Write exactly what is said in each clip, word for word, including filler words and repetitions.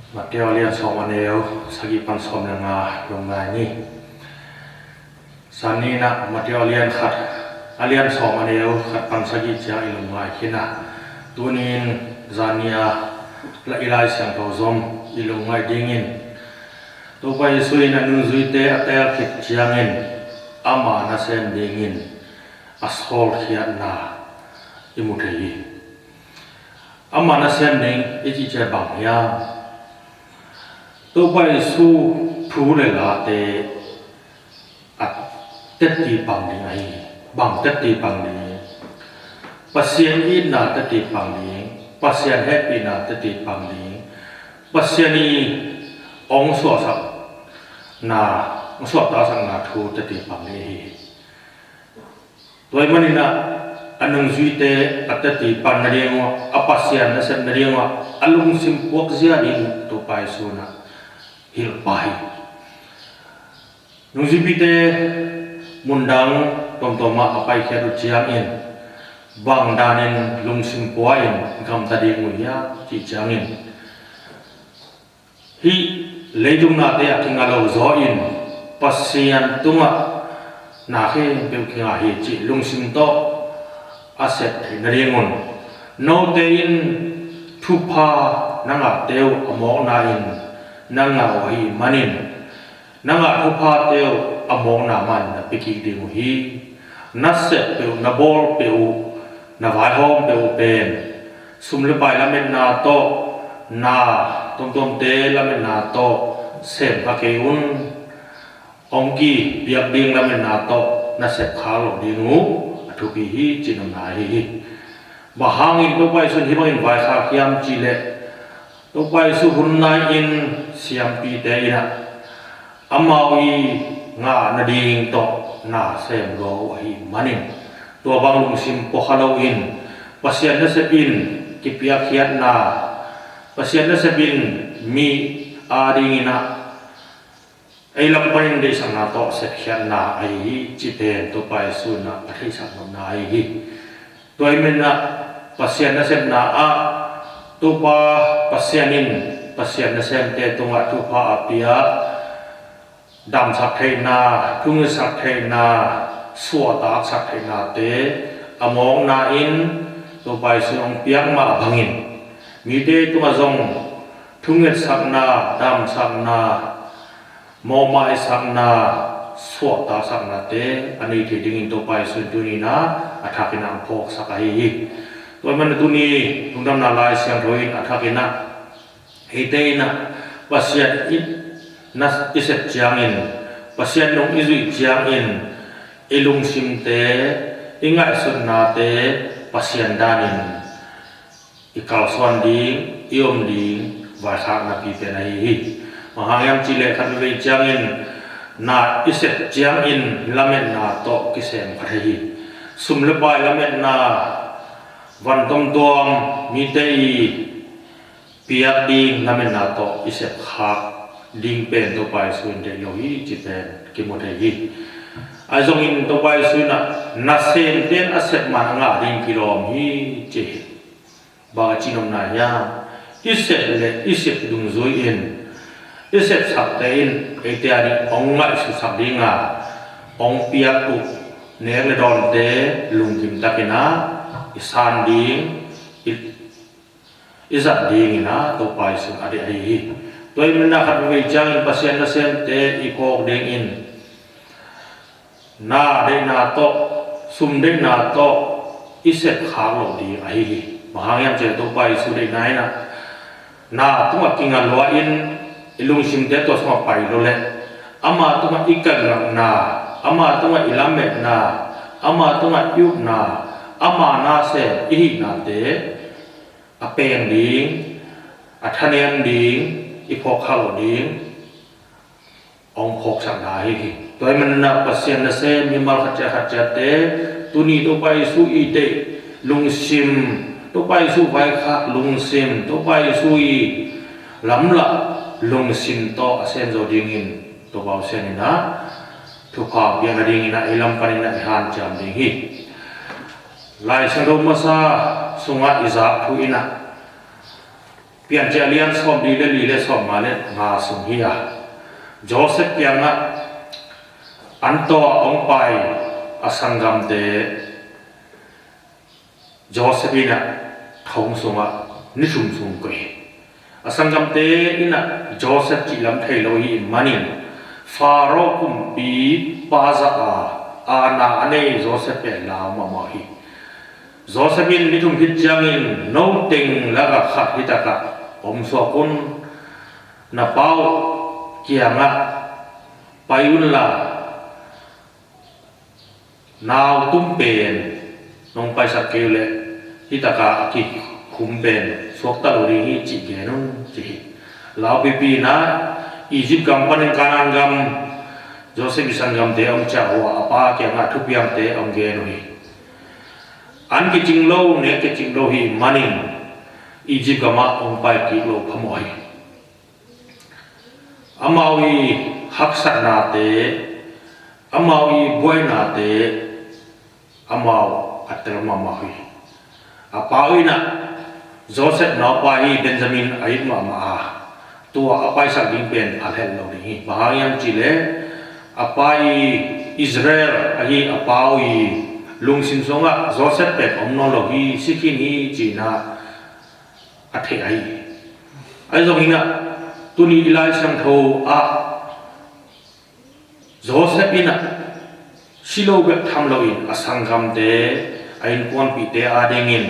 Matthai a lian sawm, a neu sagih pan sawm le nga lungngai ni. Zani in ah Matthai a lian khat, a lian sawm, a neu khat pan sagih ciang i lungngai khin a, tuni in zani a la i Lai Siangtho zom i lungngaih dingin, Topa Jesu in a nungzuite a teel khit ciangin ama nasem dingin a sawlkhiatna i mu thei hi. Ama nasem ding i cih ciang bang hiam? Topa Jesu thu le late a tetti pang ding ahi hi. Bang tetti pang ding? Pasian itna tetti pang ding, Pasian hehpihna tetti pang ding, Pasian i hong suahsakna, hong suahtakna thu tetti pang ding ahi hi. Tua ahih manin ah a nungzuite a tetti pan nading uh ah, a Pasian nasep nading uh ah a lungsim puakzia ding Topa Jesu in ah hilh pah hi. Nungzuipite mundang tuamtuam ah a paikhiat uh ciangin bang danin lungsim pua in gamta ding uh hiam cih ciangin, hih leitung nate a kinga lo zaw in Pasian tungah na khempeuh kinga hi cih lungsim tawh a sep theih nadingun, note in thupha na ngahte uh a mawkna in na ngah uh ahih manin, na ngah thuphate uh a mawkna manin na pia kik ding uh hi. Na sep peuh, na bawl peuh uh, na vaihawm peuh uh pen sum le pai lametna tawh, na tuamtuamte lametna tawh sem kha kei un. Hong kipiak ding lametna tawh na sep khak loh ding uh a thupi hi cih nopna ahi hi. Bang hangin Topa Jesu in hih bangin vaikhak hiam cih leh, Topa Jesu hun lai-in siampite in ah amau i ngah nading tawh na sem lua uh ahih manin, tua bang lungsim pua kha loin, Pasian nasep in kipiakkhiatna, Pasian nasep in mi adingin ah ei lam panin deihsakna tawh sepkhiatna ahi hi cih pen Topa Jesu in ah a theihsak nopna ahi hi. Tua ahih manin ah Pasian nasepna ah Topa Pasian in Pasian nasemte tungah thupha a pia, damsak theihna, thungetsak theihna, suahtaksak theihnate a mawkna in Topa Jesu in hong piak mah bangin, mite tungah zong thungetsakna, damsakna, mawhmaisakna, suahtaksaknate a nei thei dingin Topa Jesu in tuni in ah a thakin ah hong phawksak ahi hi. Tua ahih manin tuni lungdamna Lai Siangtho in a thakin ah eite in ah Pasian i na i sep ciangin, Pasian nung i zuih ciangin, i lungsimte, i ngaihsutnate Pasian danin i kalsuan ding, i om ding vaikhak napi pen ahi hi. Bang hang hiam cih leh khat veivei ciangin na i sep ciangin lametna tawh kisem kha thei hi. Sum le pai lametna, van tuamtuam mite i piak ding lametna tawh i sep khak ding pen Topa Jesu in deih lo hi cih pen kimu thei hi. Ahi zongin Topa Jesu in ah nasemte in a sep man a ngah ding kilawm hi ci hi. Bang a cih nopna hiam? I sep le i sep dungzui in i sepsakte in eite ading hong ngaihsutsak ding a, hong piak uh nek le dawnte lungkim takin ah i san ding, i i zat dingin ah Topa Jesu in a deih ahi hi. Tua ahih manin ah khat veivei ciangin Pasian nasemte i phawk dingin na deihna tawh, sum deihna tawh i sep khak loh ding ahi hi. Bang hang hiam cih leh Topa Jesu deihna in ah na tungah kinga lua in i lungsimte tua sungah pai lo leh, ama tungah i kaihna, ama tungah i lametna, ama tungah i upna, ama nasem i hihnate a peng ding, a thanem ding, i phawk kha loh ding hong phawksakna ahi hi. Tua ahih manin ah Pasian nasem mimal khat ciat khat ciatte, tuni Topa Jesu i deih lungsim, Topa Jesu vaikhak lungsim, Topa Jesu i lamlah lungsim tawh a sem zo dingin Topa Pasian in ah thupha piak nadingin ah ei lam panin ah i hanciam ding hi. Lai Siangtho masa sungah i zak thu in ah Piancil a lian sawmli le li le sawmnga le nga sung hi a, Joseph kiangah an tawh a hong pai a sanggamte Joseph in ah thong sungah ni thum sung koih hi. A sanggamte in ah Joseph cihlam thei lo hi manin Faro kumpipa zah a aana a nei Joseph pen lau mahmah hi. Joseph in ni thum khit ciangin no teng lakah khat hi takah om suak un, na pa uh kiangah pai unla, nau tum pen nong paisak kei uh leh hi takah a kikhum pen suakta lo ding hi cih gen un ci hi. Laupipi in ah Egypt gam panin Kanaan gam Joseph i sanggamte hong ciah uh a, a pa kiangah thupiangte hong gen uh hi. An kicing lo, nek kicing lo hi manin Egypt gamah hong pai kik lo phamawh hi. Amau i haksatnate, amau i buainate, amau a tel mahmah hi. A pa uh in ah Joseph naupa hi Benjamin a it mahmah a, tua a paisak ding pen a hel lo ding hi. Bang hang hiam cihleh a pa i Israel ahi a pa uh i lungsim sungah Joseph pen om nawn lo hi, si khin hi ci-in ah a thei ahi. Ahi zongin ah tuni i Lai Siangtho ah Joseph in ah si lo bek tham loin a sanggamte, a innkuanpihte adingin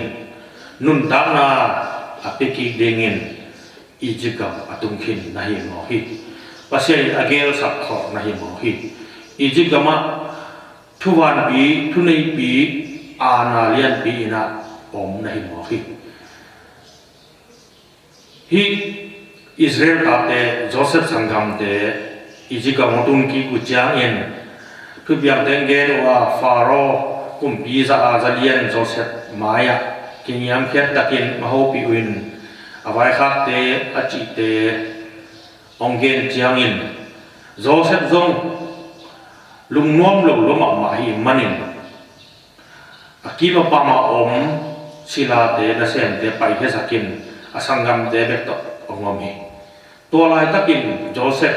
nuntakna a pia kik dingin Egypt gam a tung khin na hi mawk hi. Pasian in a gelsak khawh na hi mawk hi. Egypt gamah thuvanpi, thuneipi, aana lianpi in ah om na hi mawk hi. Hih Israel tate, Joseph sanggamte Egypt gam hong tun kik uh ciangin thupiangte hong gen uh a, Faro kumpi zah a zalian Joseph mai-ah kiniamkhiat takin hong hopih uh in, a vaikhakte, a cihte hong gen ciangin Joseph zong lungnuam lo lua mahmah hi manin a kim a pam a om silate nasemte paikhiasakin a sanggamte bek tawh hong om hi. Tua laitakin Joseph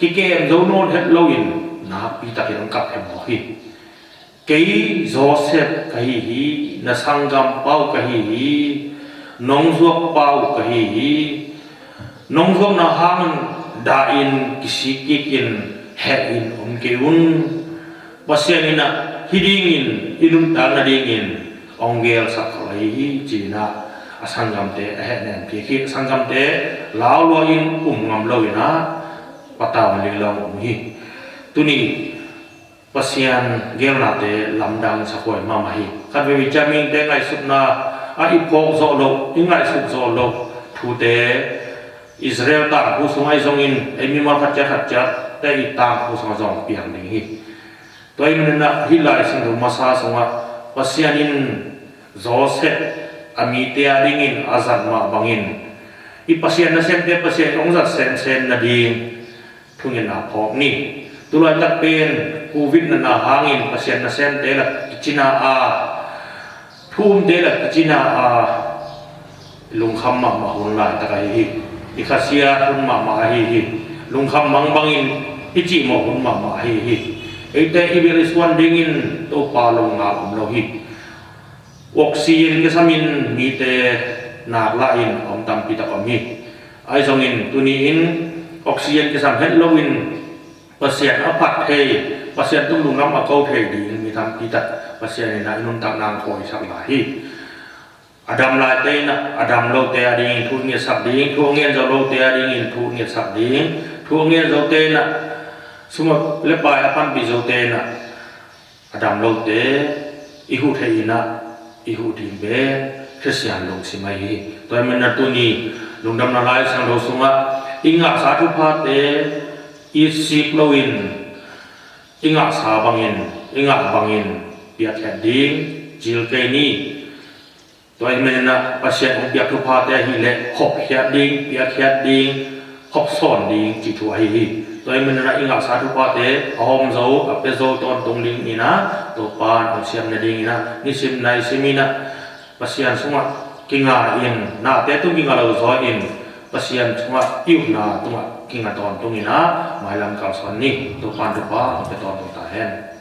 kikem zo nawn het loin nakpi takin hong kap hem mawk hi. Kei Joseph ka hi hi, na sanggampa uh ka hi hi, nong zuakpa uh ka hi hi. Nong zuakna hangin dahin kisik kikin hehin om kei un. Pasian in ah hih dingin i nuntak nadingin hong gelsak khol ahi hi ci-in ah a sanggamte a hehnem kik hi. A sanggamte lau lua-in um ngam loin ah patau linglang om hi. Tuni Pasian gelnate lamdang sakhuai mahmah hi. Khatvei ciang mihingte ngaihsutna ah i phawk zawh loh, i ngaihsut zawh loh thute Israel tangthu sungah i zongin ei mimal khat ciat khat ciat te i tangthu sungah zong piang ding hi. Tua ahih manin ah hih Lai Siangtho masa sungah Pasian in Joseph a mite adingin a zat mah bangin i Pasian nasemte Pasian in hong zat semsem nading thungetna phawk ni. Tulaitak pen Covid natna hangin Pasian nasemte la kicina a, thu umte la kicina a, lungkham mahmah hun laitak ahi hi. I khasia hun mahmah ahi hi. Lungkham mangbangin i cihmawh hun mahmah ahi hi. Eite i bel i suan dingin Topa lungngai om lo hi. Oxygen kisamin mite nak lahin om tampi tak om hi. Ahi zongin tuni-in oxygen kisam het loin Pasian a phat thei, Pasian tung lungdam a ko thei ding mi tampi tak Pasian in ah i nuntakna hong khawisak lai hi. A dam laite in ah a dam lote adingin thu ngetsak ding, thu a ngen zo lote adingin thu ngetsak ding, thu a ngen zote in ah sum le pai a panpih zote in ah a dam lote i huh thei in ah i huh ding pen Khristian lungsim ahi hi. Tua ahih manin ah tuni Lungdamna Lai Siangtho sungah i ngahsa thuphate i sik loin i ngahsa bangin, i ngah bangin piakkhiat ding cil kei ni. Tua ahih manin ah Pasian hong piak thuphate ahih leh khopkhiat ding, piakkhiat ding, khopsawn ding cih thu ahi hi. Tua ahih manin ah i ngahsa thuphate a hawm zo, a pia zo tawntung dingin ah Topa in hong siam nadingin ah nisim naisim in ah Pasian sungah kinga in, nate tung kinga lo zaw in, Pasian tungah i upna tungah kinga tawntung in ah, mailam kalsuan ni. Topa'n thupha hong pia tawntung ta hen.